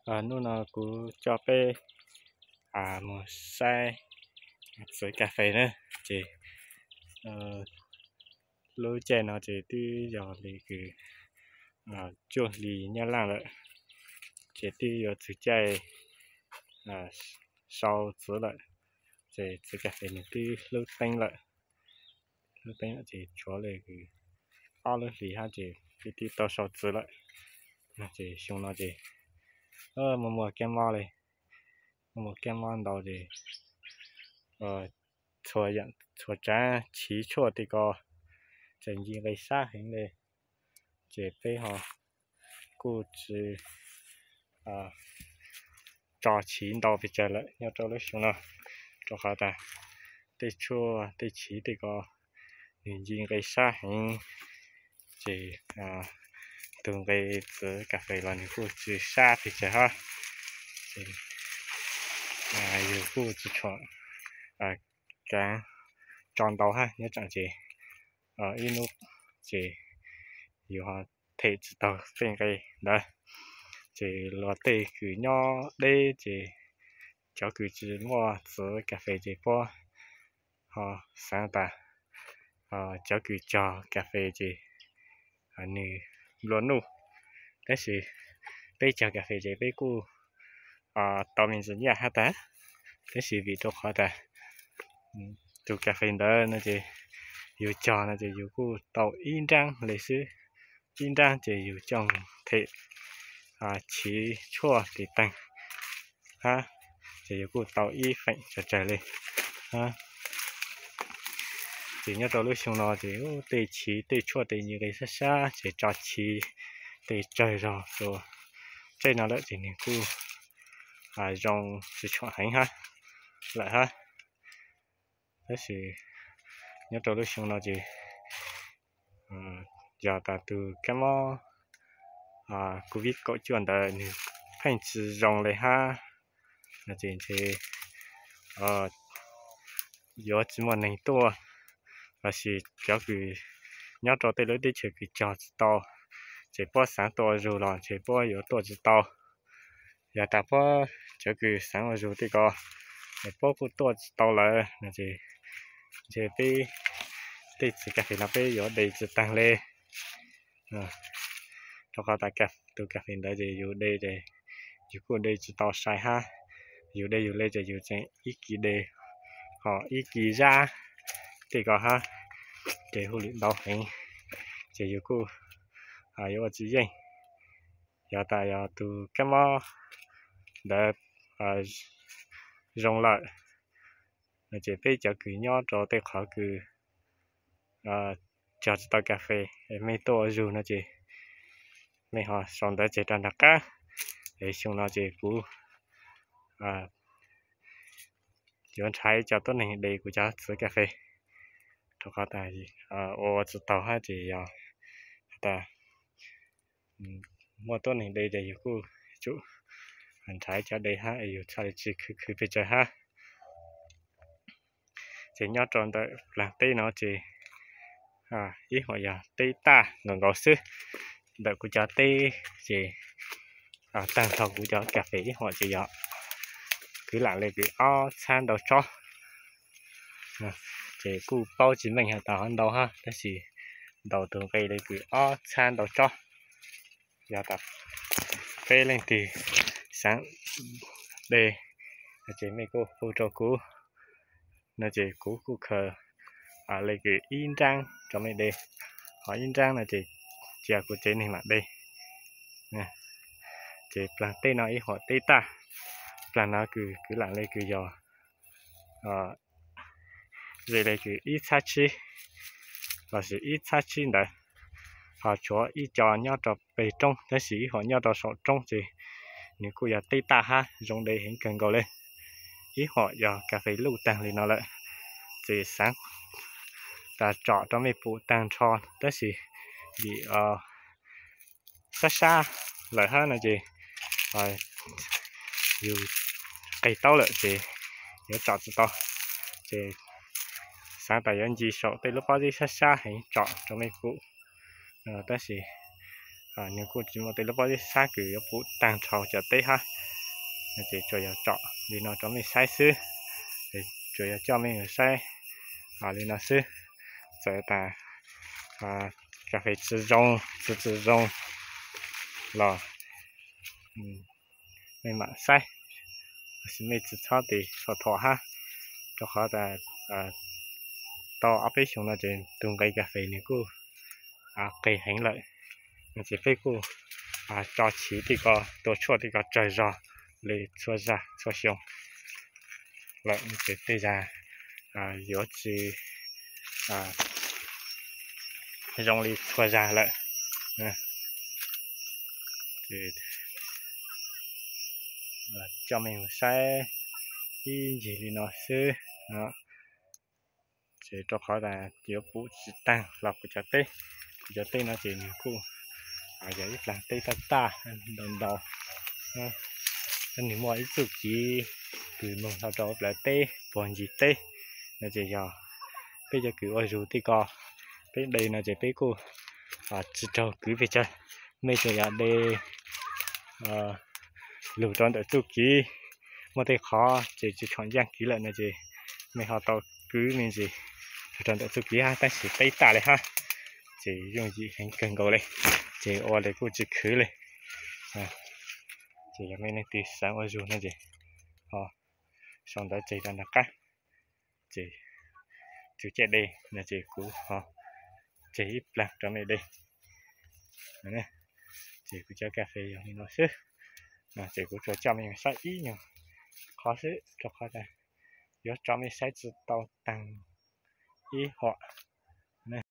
Hnub no kuv coj peb mus saib txiv kas fes na, ces lub caij no ces twb yog li kws cuaj hli nyab laj lawm, ces twb yuav txog caij sau txiv lawm, ces txiv kas fes nws twb hlub teeb lawm. Hlub teeb lawm ces tshuav li kws ob lub hlis hab ces twb tau sau txiv lawm. Ces xyoo no ces muaj muaj kab mob li, muaj muaj kab mob ntau ces txhua tsav chiv tshuaj tej ko txawm nci nqi sab heev li, ces peb ho kuj tsis tso chiv ntau pes tsawg lawm nyob rau lub xyoo no, rau qhov tas tej tshuaj tej chiv tej ko nws nci nqi sab heev, ces tus nqi txiv kas fes los nws kuj tsis sab pes tsawg hab. Yus kuj tsis tshua kaav tso ntau hab, nyob tsam ces ib hnub ces yus ho them tsis tau tej nqi ntawd. Ces luag tej kws nyob deb ces cov kws tsis muaj txiv kas fes ces puab ho xaav tas cov kws cog kas fes ces nws nplua nuj, tab sis peb cog kas fes ces peb kuj tau me ntsis nyaj hab tag, tab sis vim rau qhov tas tus kas fes ntawd no ces yus cog no ces yus kuj tau ib nraab li xwb, ib nraab ces yus coj them chiv tshuaj tiv teeg hab, ces yus kuj tau ib feem tsawg tsawg li. Ces nyob rau lub xyoo no ces tej chiv tej tshuaj tej nci nqi sab sab ces tso chiv tej tsawg zog rau tsev no lawm ces nws kuj zoo tsis tshua heev hab lawm hab. Tab sis nyob rau lub xyoo no ces yog tas tus kab mob Covid kaum cuaj ntawd nws pheej tsis zoo li hab no ces ntshe yuav tsis muaj neeg tuaj, lossis cov kws nyob rau tej lub teb chaws kws cog tsis tau ces puab xaav tuaj ua zug los ntshe puab yuav tuaj tsis tau. Yog tas puab cov kws xaav ua zug tej ko es puab kuj tuaj tsis tau lawm no ces ntshe peb tej txiv kas fes no peb yuav de tsis taag le. Rau qhov tas tus kas fes ntawd ces yus de ces yus kuj de tsis tau sai hab, yus de yus le ces yus tseem ib kis de ho ib kis zab tej ko hab, ces hauj lwm ntau heev ces yus kuj yuav ua tsis yeej. Yog tas yog tus kab mob ntawd zoo lawm no ces peb cov kws nyob rau tej qhov kws cog tsis tau kas fes, mej tuaj ua zug no ces mej ho sau ntawv tseg rau nram qab. Es xyoo no ces kuv yuav nrhav cov tuab neeg de kuv cov txiv kas fes, rau qhov tas ua tsis taug hab ces yog tas muaj tuab neeg de ces yus kuj tsum nrhav cov de hab es yus txhaj le tsis khwv khwv pes tsawg hab. Ces nyob rau ntawm plaag teb no ces ib huam yog teb taj nkaus nkaus xwb. Ntawm kuv cov teb ces taag nrho kuv cov kas fes ib huam ces yog kwv lam le kws ob txhab ntau tsob. Ces kuj paub tsis meej has tas ho ntau hab, tab sis ntaus tus nqi le kws ob txhab ntau tsob. Yog tas peb leej twg xaav de no ces mej kuj hu rau kuv no ces kuv kuj khaws le kws ib nraab rau mej de, ho ib nraab no ces cia kuv tsev neeg mam de. Ces plaag teb no ib huam teb taj, plaag no kws kwv lam le kws yog ze le kws ib txhab tsib lossis ib txhab tsib ntawd, ho tshuav ib co nyob rau peg roob tab sis ib huam nyob rau saum roob ces nws kuj yog teb taj hab zoo de heev kawg nkaus le. Ib huam yog kas fes luj taag li no lawm ces xaav tas tsom rau mej pum taag nrho tab sis vim sab sab lawm hab no ces yus qeg taub lawm ces yuav tsom tsis tau. Ces xaav tas yuav nce saum tej lub pob zeb sab sab heev tsom rau mej pum, tab sis Nws kuj tsis muaj tej lub pob zeb sab kws yuav pum taag dhau cov teb hab. No ces tsuas yog tsom li no rau mej saib xwb. Tsuas yog coj mej saib li no xwb. Txawm tas kas fes tsi zoo, tsi tsi zoo los mej mam saib, tab sis mej tsi txhob tes txhua txhua hab, rau qhov tas tau ob peb xyoo no ces tug nqe kas fes nws kuj qis heev lawm. No ces peb kuj tso chiv tej ko, tua tshuaj tej ko tsawg zog li txhua zag txhua xyoo lawm, no ces tej zag yuav tsi zoo li txhua zag lawm. Coj mej mus saib ib ncig li no xwb. Ces rau qhov tas yuav pum tsis taag los kuv cov teb, kuv cov teb no ces nws kuj yog ib plaag teb taj taj ntau ntau. Nws muaj ib txuj kev kws moog hlo rau plawv teb puag ncig teb. No ces yog peb cov kws ua zug tej ko, peb de no ces peb kuj tsis raug kwv pes tsawg. Mej tsuas yog de lug rau ntawm txuj kev, muaj tej qhov ces tsis tshua ncaaj kev lawm no ces mej ho tau kwv me ntsis lug rau ntawm txuj kev hab, tab sis teb taj li hab ces yooj yim heev kawg nkaus li, ces ua li kuj tsis khwv li. Ces yog mej leej twg xaav ua zug no ces ho sau ntawv tseg rau nram qab, ces txug caij de no ces kuv ho tseg ib plaag rau mej de. Ces kuv cov kas fes yog li no xwb. Ces kuv tsuas coj mej saib ib nyuag qhov xwb, rau qhov tas yuav tso mej saib tsi tau taag ib huam.